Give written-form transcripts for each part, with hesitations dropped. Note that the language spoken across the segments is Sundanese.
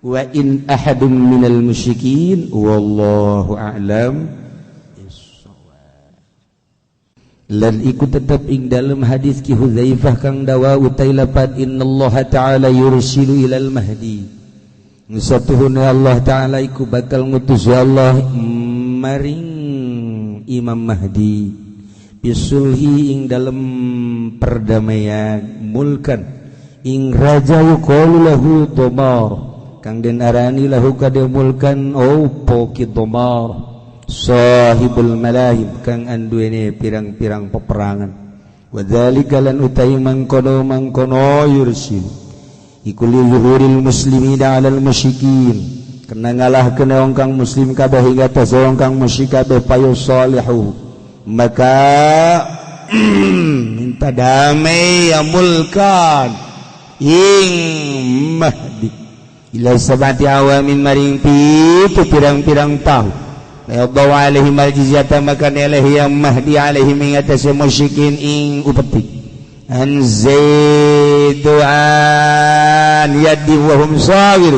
Wa in ahadun minal musyrikin wallahu a'lam. Lan iku tetep ing dalem hadis Ki Hudzaifah kang dawa utai lapat innallaha ta'ala yursilu ilal mahdi. Satuhuna Allah ta'ala iku bakal ngutus ya Allah maring Imam Mahdi bisulhi ing dalem perdamaian mulkan ing raja yuqalu lahu Damar kang den arani lahu kade mulkan opo ki Damar sahibul malahib kang anduene pirang-pirang peperangan. Wadzalika lan utai mangkono-mangkono yursil iku li zuhuril muslimina 'alal musyrikin kena ngalahkeun wong kang muslim kabeh hingga atas wong kang musyrik kabeh payu salihu maka minta damai ya mulkan ing Mahdi ila sabati awamin maring pitu pirang-pirang tahun. Yadau alaihim aljizyata maka neleh yang Mahdi alaihim ing atase musyrikin ing upeti an zaiduan yadi wa hum sawir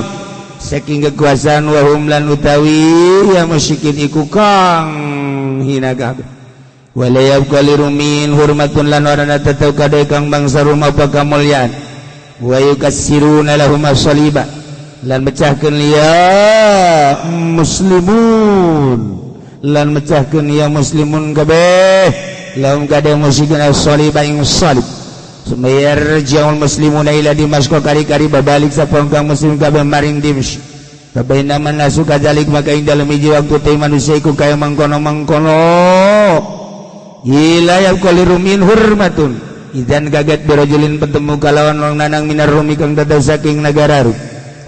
saking kekuasaan wa hum lan utawi ya musyrikin iku kang hina kabeh wala yabqa lirumin hurmatun lan ora tetep kade kang bangsa Rum apa kamulyan wa yukassiruna lahum as-saliba lan mecahkeun ya muslimun lan mecahkeun ya muslimun kabeh lahum kade musyrikin as-saliba ing salib sumayarji'ul muslimuna ila Dimashq kari-kari babalik sapa kang muslim kabeh maring Dimashq kabaina manasu kadzalik maka ing dalem hiji waktu teh manusia iku kaya mangkono-mangkono ila yaqalirumin hurmatun idzan kaget birajulin petemu kalawan wong lanang minar rumi kang dados saking nagara Rum.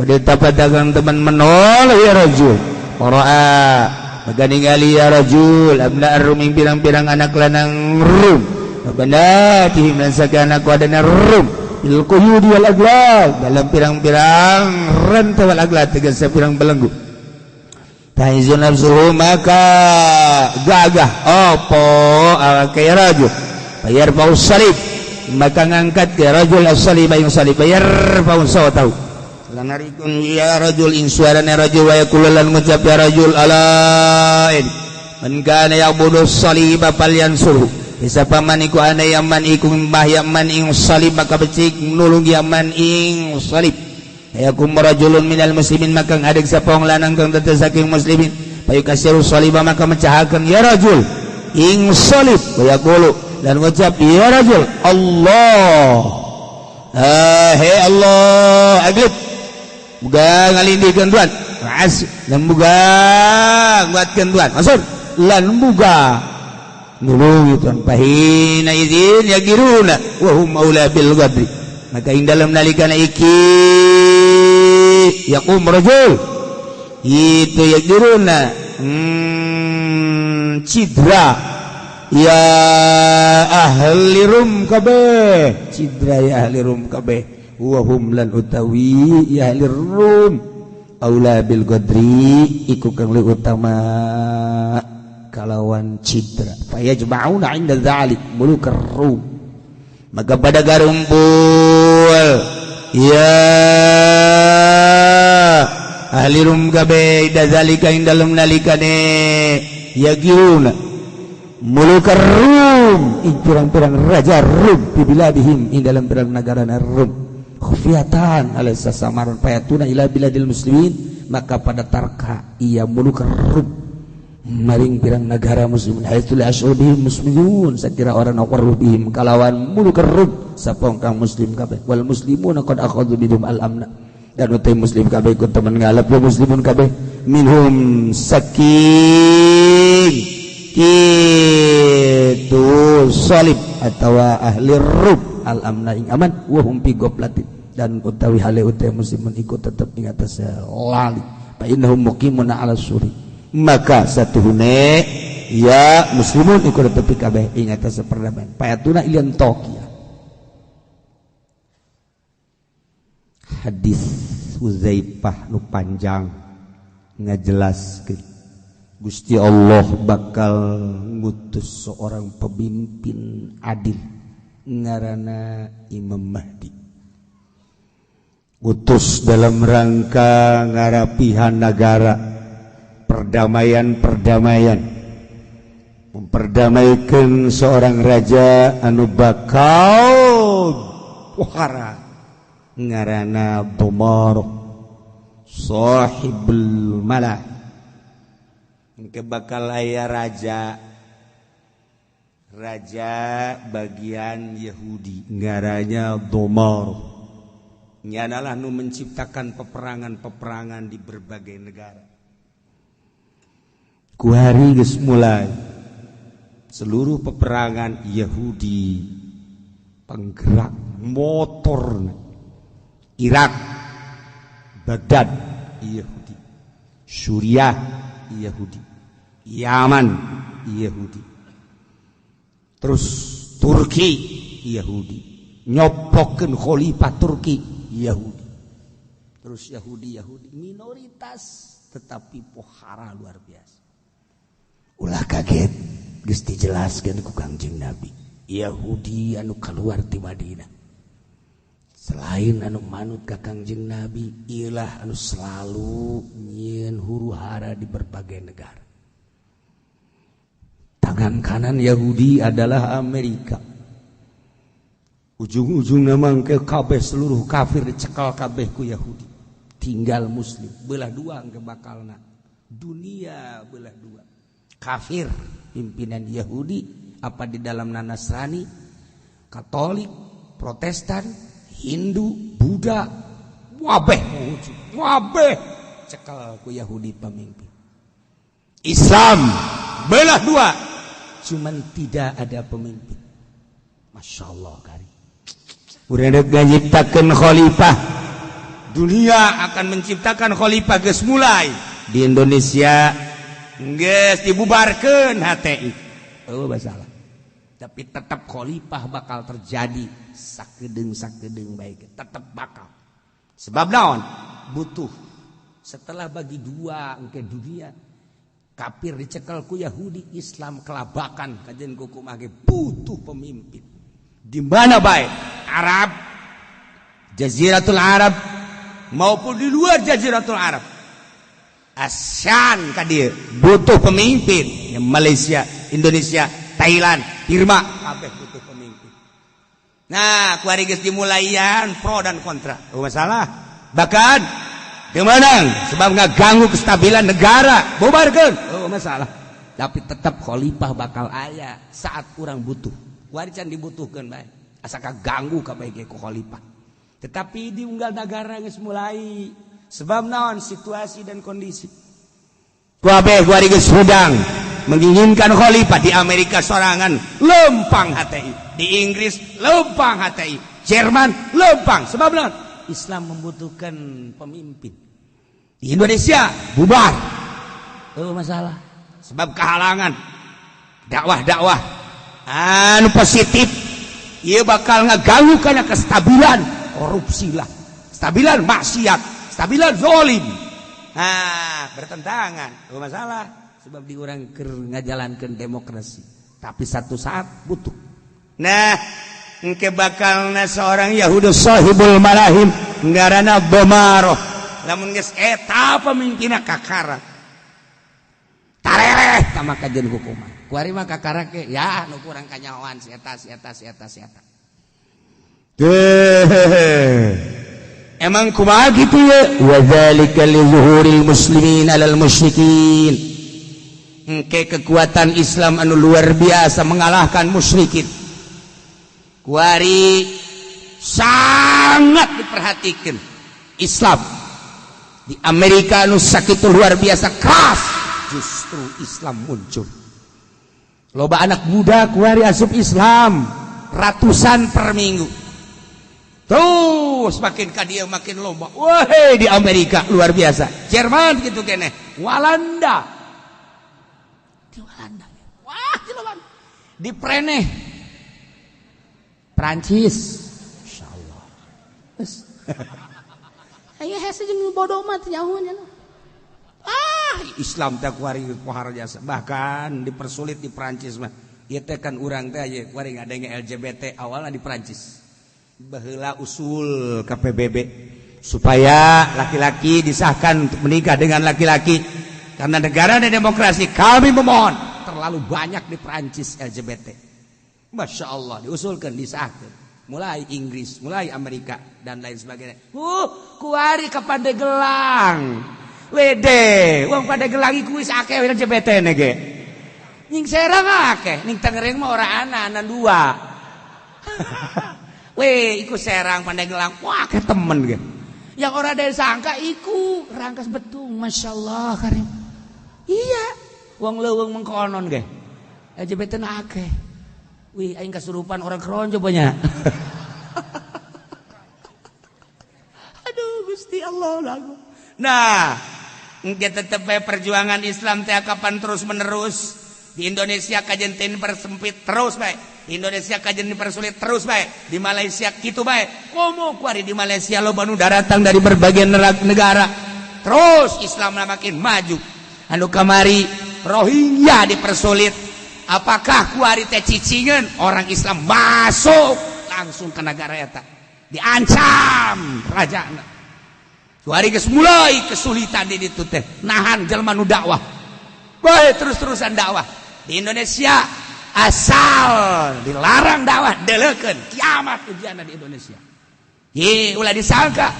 Pada tapat dagang teman menoleh ya rajul qara'a maka ningali ya rajul abna ar-rum pirang-pirang anak lanang rum banatihim lan sakana wadana rum bil quyudi wal aglal dalam pirang-pirang rantai wal aglal tegas pirang belenggu taizun nafsuhu maka gagah opo awake ya rajul bayar bau salib maka ngangkat ke rajul as-salib yang salib bayar bau sawtahu lanarikun ya rajul ing suarane rajul wa yaqulu lan ngucap ya rajul alain man kana ya'budu saliba falyansurhu bisa paman iku ana yaman iku mbah yaman ing salib maka becik nulung yaman ing salib yakum rajulun minal muslimin maka ngadeg sapa wong lanang kang tetep saking muslimin payukasiru saliba maka mecahakeun ya rajul ing salib wa yaqulu lan ngucap ya rajul Allah he Allah aglib muga ngalindihkeun Tuhan as lan muga nguatkeun Tuhan maksud lan muga nulungi Tuhan pahina idzin yagiruna wa hum aula bil ghadri maka ing dalem nalikana iki yaqum rajul itu yagiruna cidra ya ahli rum kabeh cidra ya ahli rum kabeh wahum lan utawi ya ahli rum aula bil qadri iku kang leuwih utama kalawan cidra fayajma'una 'inda dzalik mulukar rum maka pada garumpul ya ahli rum kabeh inda dzalika ing dalem nalikane yagiruna mulukar rum ing pirang-pirang raja rum bi biladihim ing dalam pirang negara rum khufiatan ala sasamaran payatuna ila biladil muslimin maka pada tarka ia mulukar rum maring pirang negara muslimin haitsu la asyurbihim muslimun sakira orang aqarru bihim kalawan mulukar rum sapa kang muslim kabeh wal muslimuna qad akhadhu bihim al amna dan utai muslim kabeh ikut teman ngalap ya muslimun kabeh minhum saking kitu salib atau ahli rum al amna ing aman wa hum fi ghaflatin dan utawi hale utai muslimun ikut tetep ing atas lali fa innahum muqimuna ala suri maka satuhune ya muslimun ikut tetep kabeh ing atas perdamaian payatuna ilian Tokia. Hadis Huzaifah nu panjang ngajelaskeun Gusti Allah bakal ngutus seorang pemimpin adil ngaranna Imam Mahdi. Utus dalam rangka ngarapihan negara, perdamaian-perdamaian, memperdamaikan seorang raja anu bakal pohara ngarana Domar Sahibul Malah. Engke bakal aya raja raja bagian Yahudi ngaranya Domar. Nyanalah nu menciptakan peperangan-peperangan di berbagai negara. Kuari geus mulai seluruh peperangan Yahudi penggerak motor. Irak, Baghdad Yahudi, Suriah Yahudi, Yaman Yahudi, terus Turki Yahudi, nyopokeun khalifah Turki Yahudi, terus Yahudi Yahudi minoritas tetapi pohara luar biasa. Ulah kaget, geus dijelaskeun ku Kangjeng Nabi, Yahudi anu keluar ti Madinah selain anu manut ka Kangjeng Nabi ilah anu selalu nyieun huru hara di berbagai negara. Tangan kanan Yahudi adalah Amerika. Ujung-ujungna mangke kabeh seluruh kafir dicekal kabeh ku Yahudi, tinggal muslim belah dua. Engke bakalna dunia belah dua, kafir pimpinan Yahudi, apa di dalam Nasrani, Katolik, Protestan, Hindu, Buddha, wabeh wabeh cekal ku Yahudi pemimpin. Islam belah dua, cuman tidak ada pemimpin. Masya Allah, kari urang nyiptakeun khalifah, dunia akan menciptakan khalifah. Geus mulai di Indonesia, geus dibubarkeun HTI, oh masalah, tapi tetap khalifah bakal terjadi sakedeung sakedeung baik, tetap bakal. Sebab naon? Butuh. Setelah bagi dua engke dunia, kafir dicekel ku Yahudi, Islam kelabakan kajian kuku mage, butuh pemimpin di mana baik Arab, Jaziratul Arab maupun di luar Jaziratul Arab, ASEAN ka dieu butuh pemimpin ya, Malaysia, Indonesia, Thailand, Birma, kabeh butuh pemimpin. Nah, kuari geus dimulaian pro dan kontra, oh masalah, bahkan menang sebab ngaganggu kestabilan negara, bubarkeun, oh masalah, tapi tetap khalifah bakal aya saat kurang butuh. Kuari can dibutuhkeun bae, asa kaganggu kabeh ge ku khalifah. Tetapi di unggal negara geus mulai, sebab naon? Situasi dan kondisi. Kabeh kuari geus hudang menginginkan khalifah. Di Amerika sorangan lempang HTI, di Inggris lempang HTI, Jerman lempang, sebab naon? Islam membutuhkan pemimpin. Di Indonesia bubar, oh masalah, sebab kehalangan dakwah-dakwah anu positif, ia bakal ngaganggu karena kestabilan, korupsi lah, kestabilan maksiat, kestabilan zolim. Nah, bertentangan, oh masalah, sebab di urang keur ngajalankeun demokrasi, tapi satu saat butuh. Nah, engke bakalna seorang Yahudi sahibul malahim ngaranna Bomaroh. Lamun geus eta pemimpinna, kakara tarereh ka maka jeung hukuman. Kuari mah kakara ke ya nu kurang kanyahoan si eta, si eta, si eta, si eta. Emang kumaha gitu ya? Wa dzalika li zuhuril muslimin alal musyrikin. Engke kekuatan Islam anu luar biasa mengalahkan musyrikin. Kuari sangat diperhatikan Islam di Amerika anu sakitu luar biasa keras, justru Islam muncul. Loba anak muda kuari asup Islam ratusan per minggu. Terus makin ka dia makin loba. Wah, di Amerika luar biasa, Jerman gitu kene, Walanda, di Walanda wah di Walanda, di Preneh Prancis, insyaallah. Geus. Aya hese jeung bodoh mah teu nyaho nya. Ah, Islam teh kuari pohara jasa, bahkan dipersulit di Prancis mah. Ieu teh kan urang teh aya kuari ngadenge LGBT awalna di Prancis. Baheula usul ke PBB. Supaya laki-laki disahkan untuk menikah dengan laki-laki. Karena negara dan demokrasi, kami memohon. Terlalu banyak di Prancis LGBT. Masya Allah, diusulkan, disahkan. Mulai Inggris, mulai Amerika, dan lain sebagainya. Kuari ke Pandegelang. Wede, wong Pandegelang iku wis akeh LGBT ge. Ning Serang akeh, ning Tangerang mah ora ana, ana dua. Weh, iku Serang, Pandegelang, wah akeh temen ge. Yang ora ada sangka iku Rangkas Betung, Masya Allah karim. Iya, wong leuweung mengkonon ge. LGBT na akeh. Wih, aing kasurupan orang keronjo banyak. Aduh, Gusti Allah lagu. Nah, engke tetep bae perjuangan Islam teh kapan terus menerus. Di Indonesia kajen persempit terus bae. Di Indonesia kajen dipersulit terus bae. Di Malaysia kitu bae. Komo kuari di Malaysia loba nu daratang dari berbagai negara. Terus Islam makin maju. Anu kamari Rohingya dipersulit. Apakah kuari teh cicingeun orang Islam masuk langsung ke negara eta. Diancam rajana. Kuari geus mulai kesulitan di ditu teh. Nahan jelema nu dakwah. Bae terus-terusan dakwah. Di Indonesia asal dilarang dakwah deleukeun kiamat ujianna di Indonesia. Ye ulah disangka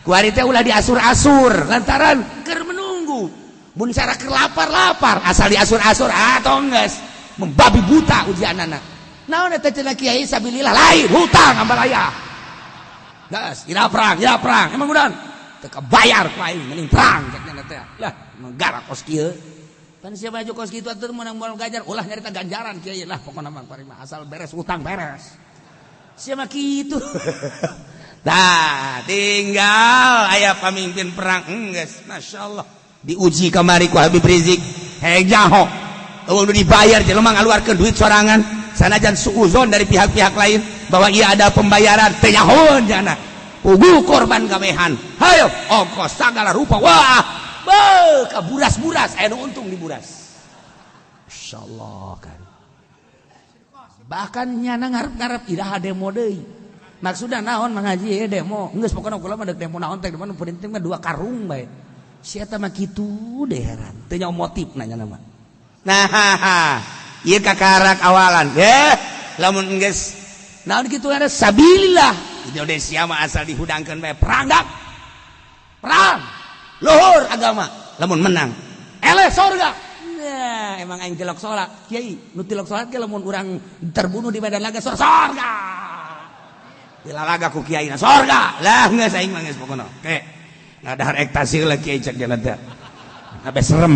kuari teh ulah diasur-asur lantaran keur menunggu. Mun cara keur lapar-lapar asal diasur-asur atau geus membabi buta ujianana. Naon eta cenah kiai sabilillah lain hutang ambalaya. Geus ira perang, ira perang. Emang udah teu kabayar ku aing mending perang cek nya teh. Lah negara kos kieu. Pan siapa baju kos kitu atuh meunang moal gajar ulah nyarita ganjaran kiai lah pokona mah parima asal beres utang beres. Siapa kitu. Tah tinggal aya pamimpin perang geus masyaallah diuji kamari ku Habib Rizik heg jaho. Eueuh nu dibayar jelema ngaluarkeun duit sorangan sanajan suuzon dari pihak-pihak lain bahwa ia ada pembayaran teu nyahoeun jana. Pugu korban kabehan. Hayo ongkos sagala rupa wah. Beuh, ka buras-buras aya nu untung di buras. Insyaallah kan. Bahkan nyana ngarep-ngarep iraha demo deui. Maksudna naon mangaji ye demo. Geus pokona kula mah deuk demo naon teh di mana penting mah dua karung bae. Si eta mah kitu deh heran. Teu nyaho motif nanya mah. Nah, ieu kakarak awalan. Lamun geus naon kitu ada sabilillah. Indonesia mah asal dihudangkeun bae perang dak. Perang. Luhur agama lamun menang eleh sorga. Nah, emang aing tilok salat kiai nu tilok salat ge lamun urang terbunuh di medan laga sorga dilalaga ku kiai na sorga lah geus aing mah geus pokona oke ngadahar ekstasi lah kiai cek jalan teh sampai serem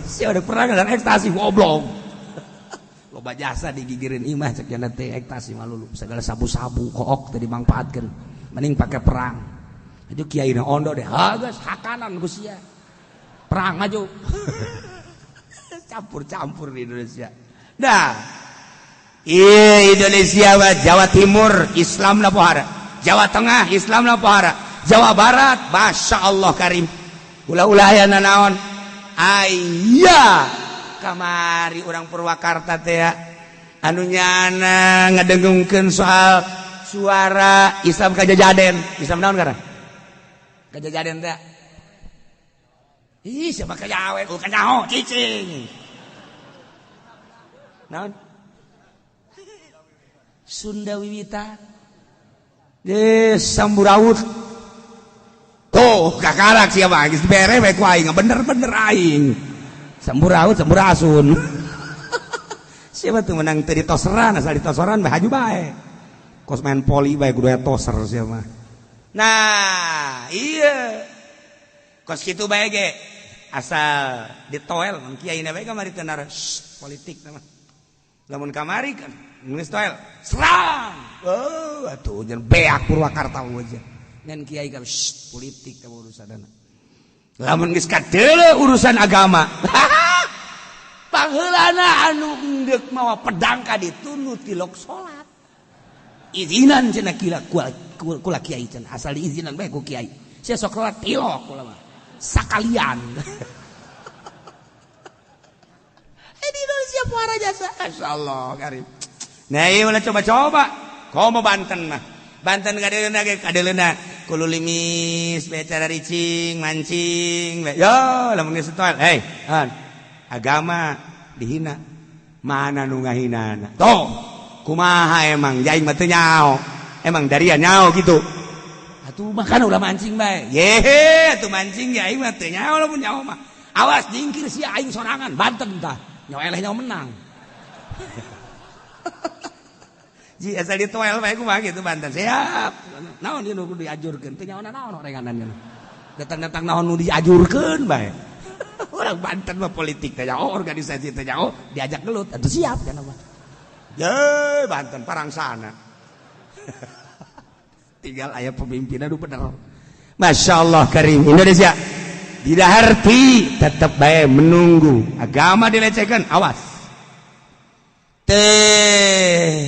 sia udah perang ngadahar ekstasi goblok loba jasa digigirin imah cek jalan teh ekstasi malulu segala sabu-sabu kook teh dimanfaatkeun mending pake perang. Itu kiai na ondo deh, geus hakanan ku sia. Perang maju. Campur-campur di Indonesia. Nah, iya Indonesia mah Jawa Timur Islam na pohara, Jawa Tengah Islam na pohara, Jawa Barat Masya Allah karim. Ulah-ulah aya nanaon. Aya kamari urang Purwakarta teh anu nyana ngadengungkeun soal suara Islam kajajaden. Islam naon karena? Kajajaden teh. Ih, siapa kajawen? Oh, kanyaho cicing. Naon? Sunda Wiwitan. Deh, Samburaut. Tuh, kakarak siapa? Geus bere bae ku aing, bener-bener aing. Samburaut, Samburasun. Siapa tuh menang teu ditoseran, asal ditoseran bae haju bae. Kos main poli bae kudu aya toser siapa. Nah, iya. Kos kitu bae ge. Asal ditoel mun kiai na bae kamari teu politik mah. Lamun kamari kan geus toel, serang. Oh, atuh jeung beak Purwakarta aja. Ngan kiai kan politik ka urusanna. Lamun geus kadeuleu urusan agama. Pangheulana anu deuk mawa pedang ka ditu nu tilok salat. Izinan cenah kila kula kiai cenah asal diizinan bae ku kiai. Sia sok salat tilok kula mah. Sakalian. Di Indonesia puara jasa. Masyaallah karim. Nah, ieu ulah coba-coba. Komo Banten mah. Banten kadeuleuna ge kadeuleuna. Kululimis bicara ricing mancing yo lamun geus toel hey an agama dihina mana nu ngahinana toh kumaha emang jaing mah teu nyaho emang daria nyaho gitu atuh makan ulah mancing bae yehe atuh mancing ya aing mah teu nyaho lamun nyaho mah awas jingkir sia aing sorangan Banten tah nyaho eleh nyaho menang. Ji asal ditoel bae kumaha gitu Banten siap naon ieu nu kudu diajurkeun teu nyaho naon orenganan nya datang-datang naon nu diajurkeun bae. Orang Banten mah politik teh nyaho organisasi teh nyaho diajak gelut atuh siap kan mah ye Banten parangsana. Tinggal aya pemimpin anu bener. Masya Allah karim Indonesia tidak arti tetap bae menunggu agama dilecehkan awas teh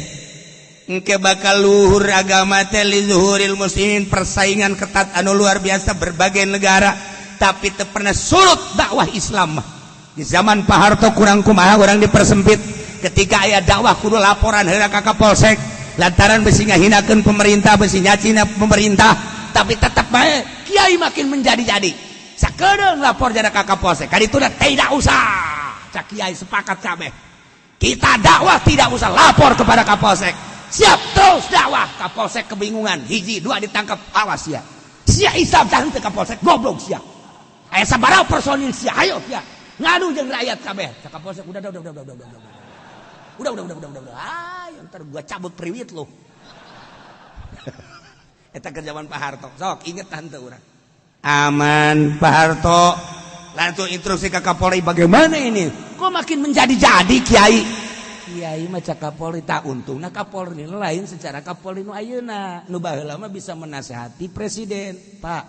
engke bakal luhur agama teh li zuhuril muslimin persaingan ketat anu luar biasa berbagai negara tapi teu pernah surut dakwah Islam mah. Di zaman Pak Harto kurang kumaha urang dipersempit ketika aya dakwah kudu laporan heula ka Kapolsek lantaran besi ngahinakeun pemerintah besi nyacina pemerintah tapi tetap bae kiai makin menjadi-jadi sakedeung lapor jada ka Kapolsek kaditu tidak usah cak kiai sepakat kabeh kita dakwah tidak usah lapor kepada Kapolsek siap terus dakwah. Kapolsek kebingungan hiji dua ditangkap awas sia sia Islam tah teu Kapolsek goblok sia aya sabaraha personil sia ayo sia ngadu jeung rakyat kabeh cak Kapolsek udah udah udah udah udah udah udah udah udah udah udah udah ayo ntar gua cabut priwit lo. Eta keur zaman Pak Harto sok inget tante urang aman Pak Harto langsung instruksi ke Kapolri bagaimana ini kok makin menjadi-jadi kiai kiai mah cak Kapolri tak untungna Kapolri lain secara Kapolri nu ayeuna nu baheula mah bisa menasehati presiden. Pak,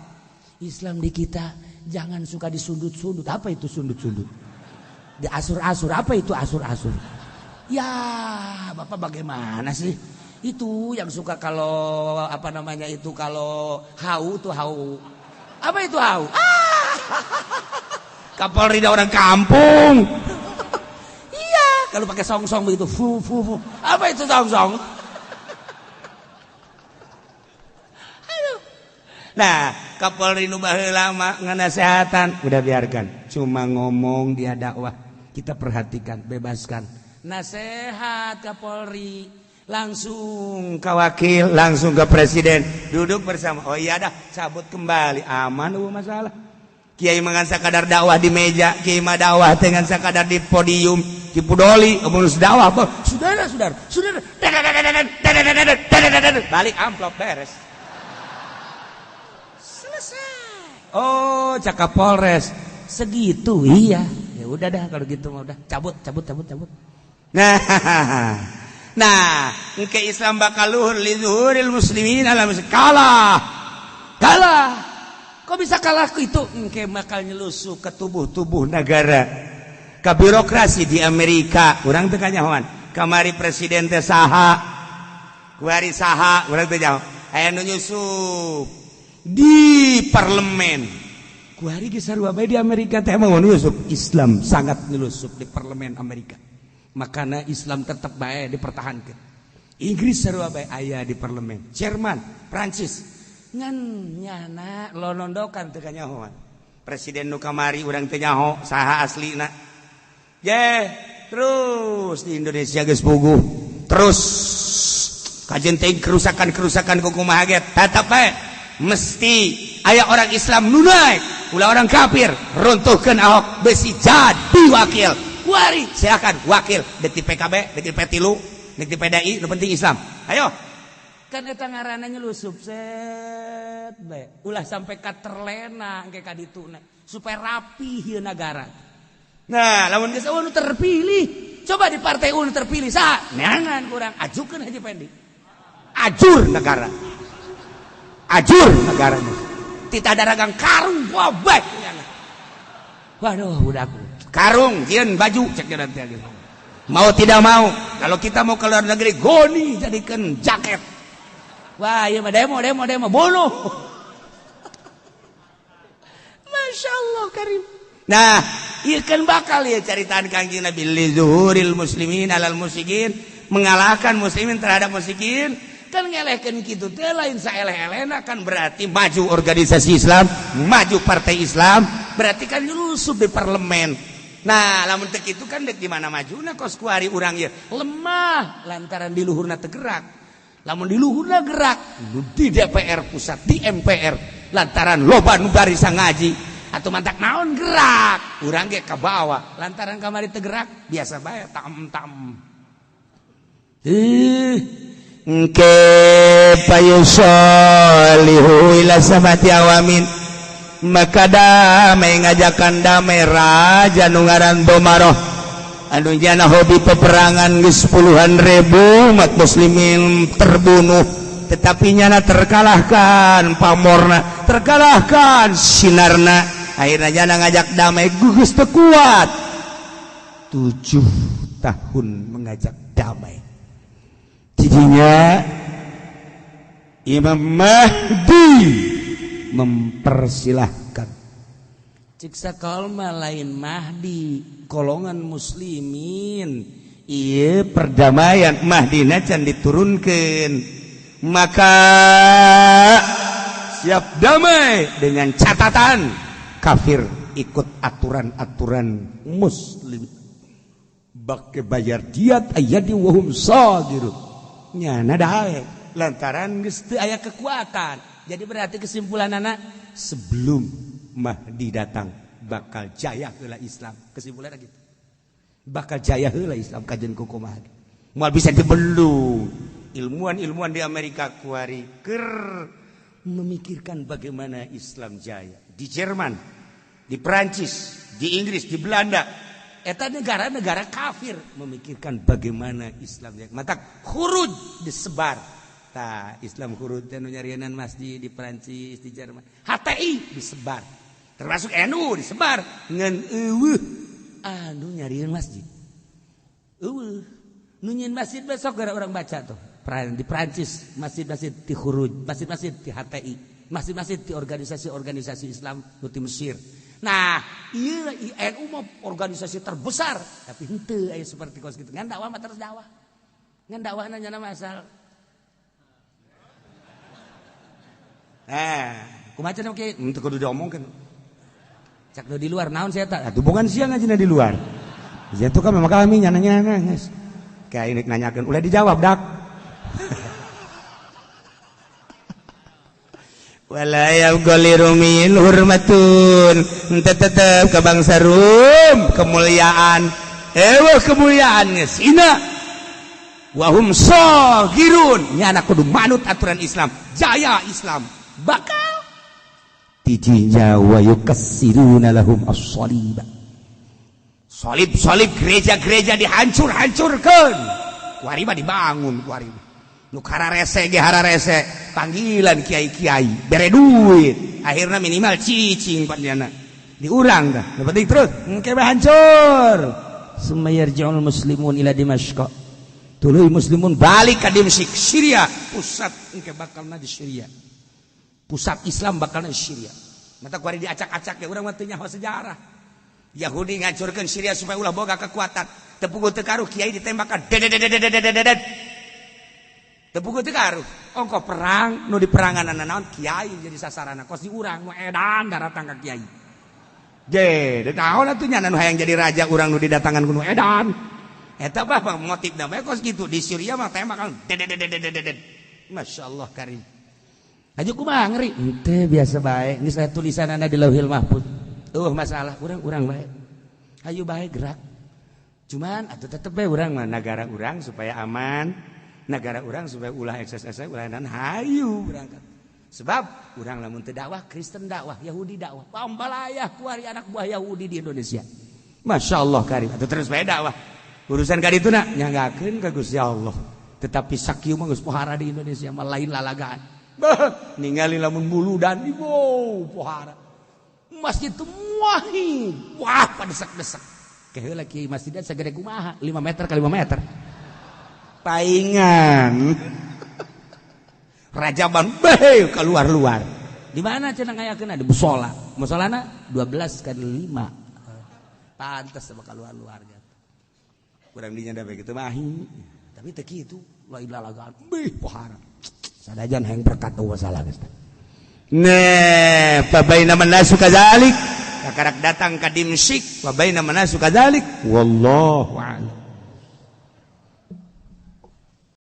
Islam di kita jangan suka disundut-sundut. Apa itu sundut-sundut? Diasur-asur. Apa itu asur-asur? Ya, Bapak bagaimana sih? Itu yang suka kalau apa namanya itu kalau hau tuh hau. Apa itu hau? Ah! Kapolri orang kampung. Iya, kalau pakai song-song begitu, fu fu fu. Apa itu song-song? Aduh. Nah, Kapolri nu baheula mah nganasehatan, udah biarkan. Cuma ngomong dia dakwah, kita perhatikan, bebaskan. Nasehat Kapolri langsung ke wakil, langsung ke presiden, duduk bersama. Oh iya dah, cabut kembali, aman masalah. Kiai mah ngan sakadar dakwah di meja, kiai mah dakwah dengan sakadar di podium, di pudoli, urus dakwah, saudara, saudara, saudara, balik amplop beres. Selesai. Oh, cak Kapolres, segitu iya. Ya udah dah kalau gitu mah udah, cabut, cabut, cabut, cabut. Nah, nah, engke Islam bakal luhur li zuhuril muslimin ala kalah. Kalah. Kok bisa kalah itu? Engke bakal nyelusup ke tubuh-tubuh negara. Ke birokrasi di Amerika, urang teu kanyahoan. Kamari presiden teh saha? Kuari saha? Urang teu nyaho. Aya nu nyusup di parlemen. Kuari geus sarua bae di Amerika teh emang nyusup. Islam sangat nyelusup di parlemen Amerika. Makanya Islam tetap baik dipertahankan. Inggris sarua bae aya di parlemen. Jerman, Prancis ngan nyana lonondokan teu kanyahoan. Presiden nu kamari urang teu nyaho saha aslina. Ye, terus di Indonesia geus puguh. Terus kajen teh kerusakan-kerusakan kumaha ge tetep bae mesti aya orang Islam nu naik, ulah orang kafir runtuhkeun Ahok besi jadi wakil. Kuari silakan wakil detik PKB, detik P3, detik PDI, nu penting Islam. Ayo. Kan eta ngaranna nyelusup set bae. Ulah sampai ka terlena engke ka dituna supaya rapi ieu nagara. Nah, lamun geus eueuh nu terpilih, coba di partai nu terpilih saha? Neangan kurang ajukeun Haji Pendi. Ajur negara. Ajur negara. Tita daragang karung gobek. Waduh, udah aku. Karung, jieun baju cek nanti gitu. Mau tidak mau, kalau kita mau ke luar negeri, goni jadikan jaket. Wah, iya mah demo, demo, demo, bunuh. Masya Allah karim. Nah, ieu kan bakal ya caritaan Kangjeng Nabi li zuhuril muslimin alal musyrikin, mengalahkan muslimin terhadap musyrikin, Kan ngelehkeun kitu teh lain saeleh-elehna, kan berarti maju organisasi Islam, maju partai Islam, berarti kan nyusup di parlemen. Nah, lamun teu kitu kan dek di mana majuna kos kuari urang ieu lemah lantaran di luhurna teu gerak. Lamun di luhurna gerak di DPR pusat, di MPR, lantaran loba nu barisa ngaji atau mantak naon gerak, urang ge ka bawah lantaran kamari teu gerak biasa bae tam-tam. Engke payusolihu ila sabati awamin, maka damai, ngajakan damai raja nu ngaran Domaroh anu jana hobi peperangan. Geus puluhan ribu umat muslimin terbunuh, tetapi nyana terkalahkan pamorna, terkalahkan sinarna. Akhirnya jana ngajak damai, gugus teu kuat. 7 tahun mengajak damai. Jadinya Imam Mahdi mempersilahkan. Cik sakalma lain Mahdi golongan muslimin, iya perdamaian. Mahdi can diturunkan, maka siap damai dengan catatan kafir ikut aturan-aturan muslim, bake bayar diat ayadi wahum sagirun. Nyana daek lantaran geus teu aya kekuatan. Jadi berarti kesimpulan anak, sebelum Mahdi datang bakal jaya heula Islam. Kesimpulannya gitu, bakal jaya heula Islam. Kajen kuku Mahdi moal bisa dibelung. Ilmuwan-ilmuwan di Amerika kuari ker memikirkan bagaimana Islam jaya. Di Jerman, di Perancis, di Inggris, di Belanda, eta negara-negara kafir memikirkan bagaimana Islam jaya. Matak khuruj disebar. Tah, Islam khuruj teh nu nyarienan masjid di Perancis, di Jerman. HTI disebar. Termasuk NU disebar ngan eueuh anu nyarieun masjid. Eueuh. Nu nyieun masjid besok gara orang baca tuh. Di Perancis masjid-masjid di khuruj, masjid-masjid di HTI, masjid-masjid di organisasi-organisasi Islam nu di Mesir. Nah, iya NU mah organisasi terbesar, tapi henteu aya seperti kos gitu. Ngan dakwah mah terus dakwah. Ngan dakwah nanya nama asal. Eh, kumaha cenah kieu? Henteu kudu diomongkeun. Cak nu di luar naon sia eta? Atuh bukan sia ngajina di luar. Sia tuh kan memang kami nyana-nyana geus. Kayak ini nanyakeun ulah dijawab dak. Wala yabqa lirumin hurmatun, tetep ke bangsa Rum kemuliaan. Ewa kemuliaan geus ina wahum sagirun. Nyana kudu manut aturan Islam, jaya Islam bakal tijinya. Wa yukassiruna lahum as-saliba, salib-salib gereja-gereja dihancur-hancurkan, kuari mah dibangun, kuari nu kararese ge hararese panggilan kiai-kiai bere duit, akhirnya minimal cicing panjana diurang dah. Nu penting terus engke bae hancur. Summa yarji'ul muslimun ila Dimashq, tuluy muslimun balik ka Dimsyik, Syria pusat. Engke bakalna di Syria, pusat Islam bakalna di Syria. Mata kuari diacak-acak ya, urang mah teu nyaho sejarah. Yahudi ngancurkeun Syria supaya ulah boga kekuatan. Teu puguh teu karuh kiai ditembakan, dedededededededet. Teu puguh teu karuh ongko perang nu diperangan naon kiai jadi sasarana. Kos di urang nu edan daratang ka kiai ge naon atuh nya, nu hayang jadi raja urang nu didatangan ku nu edan eta mah motifna bae kos kitu. Di Syria mah tembakan dededededededet. Masyaallah karim. Aju kumaha ngeri henteu, biasa bae, geus aya tulisanana di Lauhil Mahfuz. Masalah urang-urang bae, hayu bae gerak. Cuman atuh tetep bae urang mah negara urang supaya aman, negara urang supaya ulah ekses ulah dan hayu berangkat. Sebab urang lamun teu dakwah, Kristen dakwah, Yahudi dakwah, pambalayah kuari anak buah Yahudi di Indonesia. Masya Allah karim. Atuh terus bae dakwah, urusan ka ditu na nyanggakeun ka Gusti Allah. Tetapi sakieu mah geus pohara di Indonesia mah lain lalagaan. Bah, ningali lamun muludan ibu pohara masjid itu muahi wah padesak-desak keheula kiai masjidnya segede kumaha, 5 meter kali 5 meter paingan rajaban bae keluar-luar. Di mana cenah ngayakeun? Di musola. Musolana 12 kali 5, pantes sama keluar-luar gitu. Kurang dinya da begitu mahi, tapi teu kitu lain lalagaan bih pohara. Sanajan hayang berkat masalah geus. Nah, fabainama nasu kadzalik. Kakarak datang ka Dimsyik, fabainama nasu kadzalik. Wallahu a'lam.